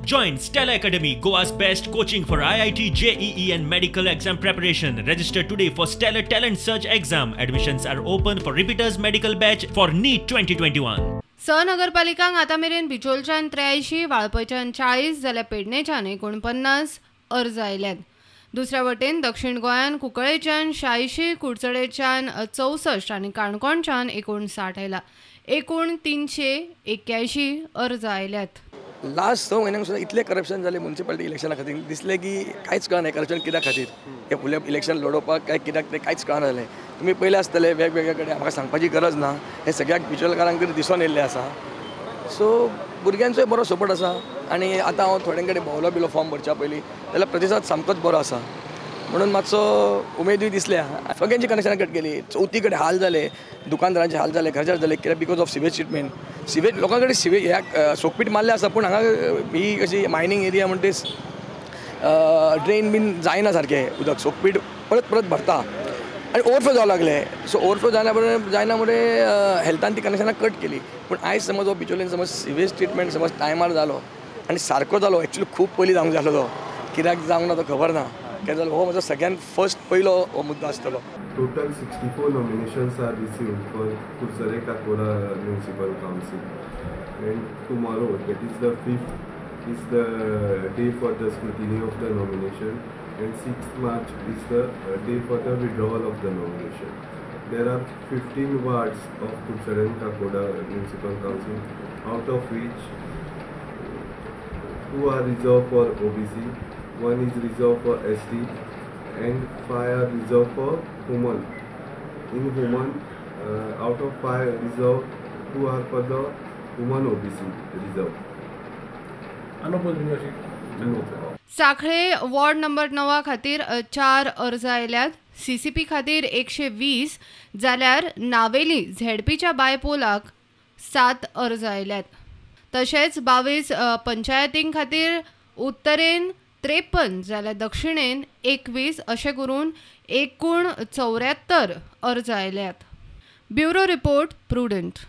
Join Stella Academy, Goa's best coaching for IIT, JEE and medical exam preparation. Register today for Stellar Talent Search exam. Admissions are open for repeaters medical batch for NEET 2021. स नगरपालिकांक आतां मेरेन बिचोलच्यान 83, वाळपयच्यान 40 जाल्यार पेडणेच्यान 49 अर्ज आयल्यात. दुसऱ्या वटेन दक्षिण गोंयान कुंकळेच्यान 86, कुडचडेच्यान 64 आनी काणकोणच्यान 59 आयला. एकूण 381 अर्ज आयल्यात. लास्ट 6 म्हयन्यांक सुद्दां इतलें करप्शन जालें म्युनिसिपालिटी इलेक्शना खातीर, दिसलें की कांयच कळना करप्शन कित्या खातीर, हे फुडलें इलेक्शन लडोवपाक काय कित्याक तें कांयच कळना जालें. तुमी पयलें आसतलें वेगवेगळ्या कडेन, म्हाका सांगपाची गरज ना, हें सगळ्याक बिचोलकारांक तरी दिसून येयल्लें आसा. सो भुरग्यांचोय बरो सपोर्ट आसा आनी आतां हांव थोड्यां कडेन भोंवलो बिलो फॉर्म भरच्या पयलीं जाल्यार प्रतिसाद सामकोच बरो आसा, म्हणून मातसो उमेदूय दिसल्या. सगळ्यांची कनेक्शनां कट केली, चवथी कडेन हाल जाले, दुकानदारांचे हाल जाले, घरचे जाले, कित्याक because of sewage treatment. Sewage लोकां कडेन सिवेज ह्या सोकपीट मारलें आसा, पूण हांगा ही कशी मायनींग एरिया म्हणटा ड्रेन बीन जायना सारकें, उदक सोकपीट परत परत भरता आनी ओवरफ्लो जावं लागलें. सो ओवरफ्लो जायना म्हणून हेल्थान ती कनेक्शनां कट केली. पूण आयज समज हो बिचोलीन समज सिवेज ट्रिटमेंट समज टायमार जालो आनी सारको जालो, एक्चुअली खूब पयलीं जावंक जालो तो, कित्याक जावंक ना तो खबर ना, कित्याक जालो हो म्हजो सगळ्यान फर्स्ट पयलो हो मुद्दो आसतलो. Total 64 nominations are received for Curchorem Kakoda Municipal Council, and tomorrow, that is the 5th, is the day for the scrutiny of the nomination, and 6th March is the day for the withdrawal of the nomination. There are 15 wards of Curchorem Kakoda Municipal Council, out of which 2 are reserved for OBC, 1 is reserved for ST, and 5 are reserved for women. In women, out of 5 reserved, 2 are for the women OBC reserve. Sanquelim ward number 9 खातीर 4 अर्ज आयल्यात. CCP खातीर 120 जाल्यार नावेली झेडपीच्या बायपोलाक 7 अर्ज आयल्यात. तशेंच 22 पंचायतीं खातीर उत्तरेन 53 जाल्यार दक्षिणेन 21 अशें करून एकूण 74 अर्ज आयल्यात. Bureau report, Prudent.